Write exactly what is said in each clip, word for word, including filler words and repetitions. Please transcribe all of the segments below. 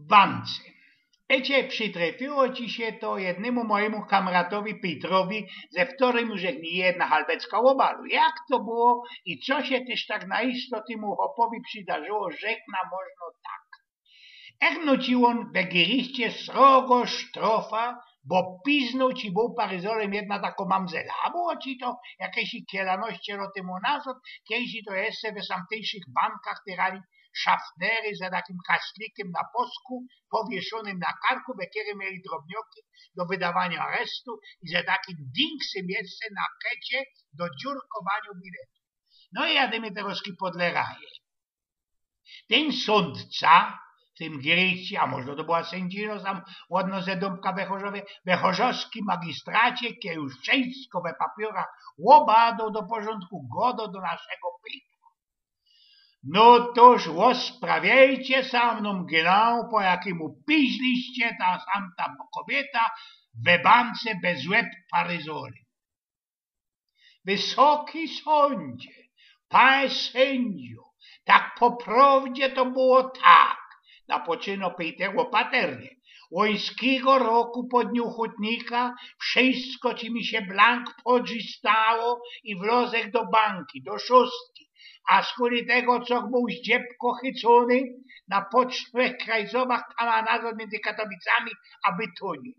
Bance. Wiycie, przitrefiyło ci sie to jednymu mojimu kamratowi Piytrowi, ze wtorym już żech mi jedna halbeczka ôbalił. Jak to było i co sie tyż tak na isto tymu chopowi przidarzyło, rzeknã możno tak. Ech, no ci ôn we gerichcie srogo sztrofa, bo piznōł ci bōł paryzolym jedna tako mamzela. A było ci to jakeś kielanoście lot tymu nazod, kejsi to jeszcze we samtyjszych bankach tyrali szafnery za takim kaszlikym na posku, powieszonym na karku, we kerym mieli drobnioki do wydawaniŏ arestu i ze takim dingsym jeszcze na kecie do dziurkowaniŏ biletu. No i jadymy terŏzki podle raje. Tyn sōndca w tym gerichcie, a możno to była syndzino sam, ôdno ze Dōmbka we Chorzowie, we chorzowskim magistracie, kej już wszysko we papiōrach ôbadoł do porzōndku, godo do naszego Piytra. No toż ôsprawiejcie sa mnōm gnał, po jakimu piźliście ta sam ta kobiyta we bance bez łeb paryzolym. Wysoki sōndzie, panie syndzio, tak po prŏwdzie to było tak, napoczyno Piyter ôpaternie. Ôńskigo roku po dniu hutnika wszysko ci mi sie blank podrzistało i wlŏzech do banki, do szōstki, a skuli tego, co bōł zdziebko chycōny, na pocztowych krajzowach tam a nazod miyndzy Katowicami a Bytōniōm.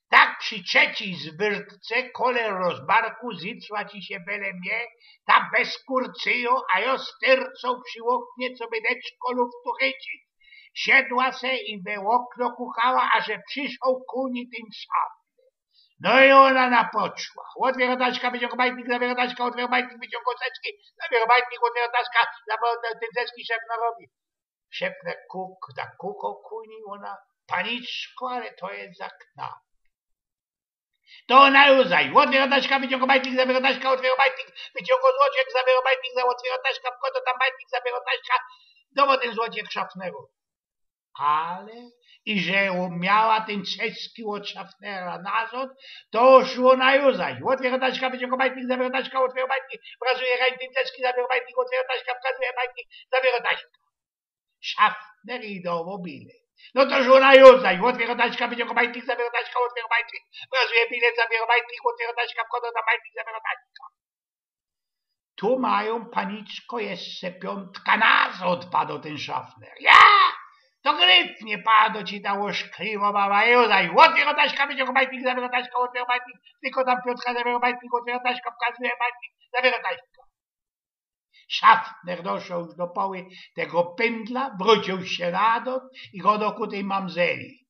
Tak przi trzecyj zwyrtce koler rozbarku zyczła ci sie wele mie ta bezkurcyjo, a jŏ styrcoł przi ôknie, coby dać luftu chycić. Siedła se i we ôkno kukała, a że przyszoł ku ni tyn sam. No i ôna napoczła. Ôtwiyro taczka, wyciōngo majtnik, zawiyro taczka, ôtwiyro majtnik, wyciōngo ceczki, zawiyro majtnik, ôtwiyro taczka, zawiyro tyn ceczki szefnerowi. Szefner kuk, zakukoł ku ni, ôna: „Paniczko, ale to je za knap”. To ôna już zaj. Ôtwiyro taczka, wyciōngo majtnik, zawiyro taczka, ôtwiyro majtnik, wyciōngo złociek, zawiyro majtnik, za-, ôtwiyro taczka, wkłodŏ tam majtnik, zawiyro taczka, dŏwŏ tyn złociek szafnerowi. Ale i że miała tyn czeski ôd szafnera nazod, to szło na juzaj. Ôtwiyro taczka, wyciōngo majtnik, zawiyro taczka, ôtwiyro majtnik, wkazuje reń tyn czeski, zawiyro majtnik, ôtwiyro taczka, wkazuje majtnik, zawiyro taczka. Szafner i dŏwŏ bilet. No to szło na juzaj. Ôtwiyro taczka, wyciōngo majtnik, zawiyro taczka, ôtwiyro majtnik, wkazuje bilet, zawiyro majtnik, ôtwiyro taczka, wkłodŏ tam majtnik, zawiyro taczka. Tu majōm, paniczko, jeszcze piōntka nazod, padŏ tyn szafner. Ja! To gryfnie, padŏ ci ta ôszkliwŏ baba, juzaj. Ôtwiyro taczka, wyciōngo majtnik, zawiyro taczka, ôtwiyro majtnik, wtykŏ tam piōntka, zawiyro majtnik, ôtwiyro taczka, wkazuje majtnik, zawiyro taczka. Szafner doszoł już do poły tego pyndla, wrōciōł sie nazod i godo ku tyj mamzeli: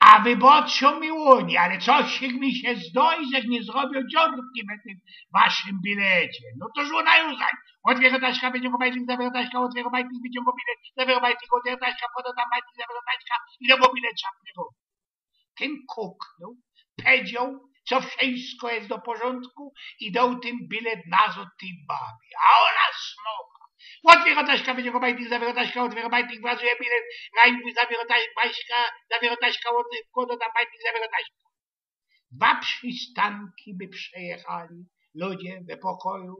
„A wybŏczōm mi ôni, ale coś mi sie zdŏ, żech niy zrobiōł dziurki we tym waszym bilecie”. No to szło na juzaj. Ôtwiyro taczka, wyciōngo majtnik, zawiyro taczka, ôtwiyro majtnik, wyciōngo bilet, zawiyro majtnik, ôtwiyro taczka, wkłodŏ tam majtnik, zawiyro taczka i dŏwŏ bilet szafnerowi. Tyn kuknōł, pedzioł, co wszysko je do porzōndku i doł tyn bilet nazod tyj babie. A ôna snocha. Ôtwiyro taczka, wyciōngo majtnik, zawiyro taczka, ôtwiyro majtnik, wkazuje bilet, reń, zawiyro taczka, zawiyro taczka, ôtwiyro, wkłodŏ tam majtnik, zawiyro taczka. Dwa przistanki by przejechali ludzie we pokoju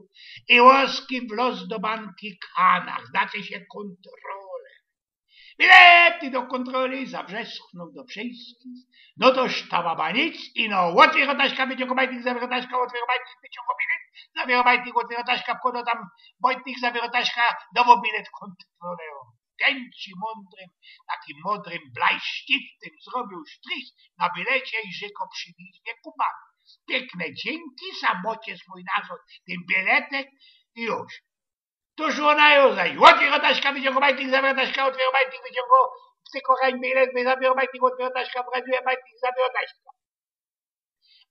i ôski wlŏz do banki kanar, znaczy sie kōntroler. „Bilety do kōntroli!” zawrzeszknōł do wszyskich. No to ta baba nic ino. Ôtwiyro taczka, wyciōngo majtnik, zawiyro taczka, ôtwiyro majtnik, wyciōngo bilet, zawiyro majtnik, ôtwiyro taczka, wkłodŏ tam majtnik, zawiyro taczka, dŏwŏ bilet kōntrolerowi. Tyn ci mōndrym, takim modrym blajsztiftym zrobiōł sztrich na bilecie i rzekŏ przi widnie ku babie: „Piykne dziynki, sam mŏcie swōj nazod tyn biletek i już”. To szło na juzaj. Ôtwiyro taczka, wyciōngo majtnik, zawiyro taczka, ôtwiyro majtnik, wyciōngo, wtykŏ reń bilet, zawiyro majtnik, ôtwiyro taczka, wkazuje majtnik, zawiyro taczka.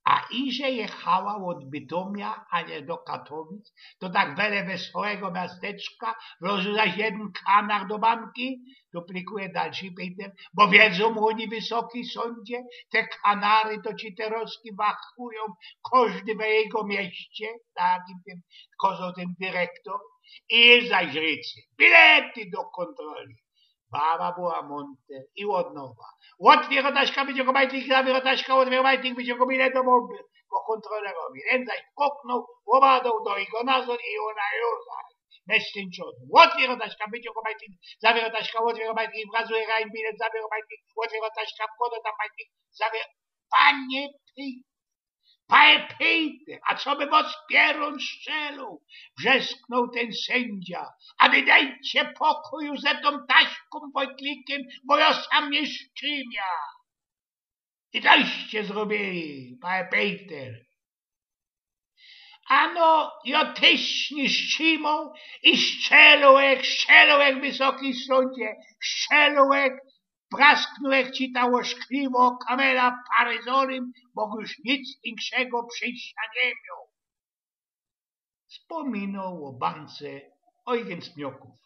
A iże jechała ôd Bytōmia, a niy do Katowic, to tak wele wesołego miasteczka, wlŏz zaś jedyn kanar do banki, duplikuje dalszy Piyter, bo wiedzōm ôni, wysoki sōndzie, te kanary to ci terŏzki wachujōm, kożdy we jego mieście, takim tym, kozo tyn dyrektor, i zaś rycy: „Bilety do kōntroli!” Baba była mōnter i ôd nowa: „Ôtwiyro taczka, wyciōngo majtnik, zawiyro taczka, ôtwiyro majtnik, wyciōngo bilet, dŏwŏ, bo kōntrolerowi”. Tyn zaś kuknōł, ôbadoł, doł go nazod i ôna juzaj. bez tyn czas. Ôtwiyrŏ taśka, wyciōngŏ majtlik, zawiyrŏ taśka, ôtwiyrŏ majtlik, wkazuje rajn bilet, zawiyrŏ majtlik, ôtwiyrŏ taśka, wkłŏdŏ tam majtlik, zawiyrŏ. Panie Pejter, panie Pejter, a co by wŏs pierōn strzeloł? Wrzesknōł tyn syndzia. A wy dejcie pokōj ze tōm taśkōm, wojtlikym, bo jŏ sam niy szczymia. I coście zrobiyli, panie Pejter? Ano, jŏ tyż niy szczymioł i strzelołech, strzelołech, wysoki sōndzie, strzelołech, prasknołech ci ta ôszkliwŏ kamela paryzolym, bo już nic inkszego przejścia niy mioł. Spōminoł ô bance Eugen Smiokōw.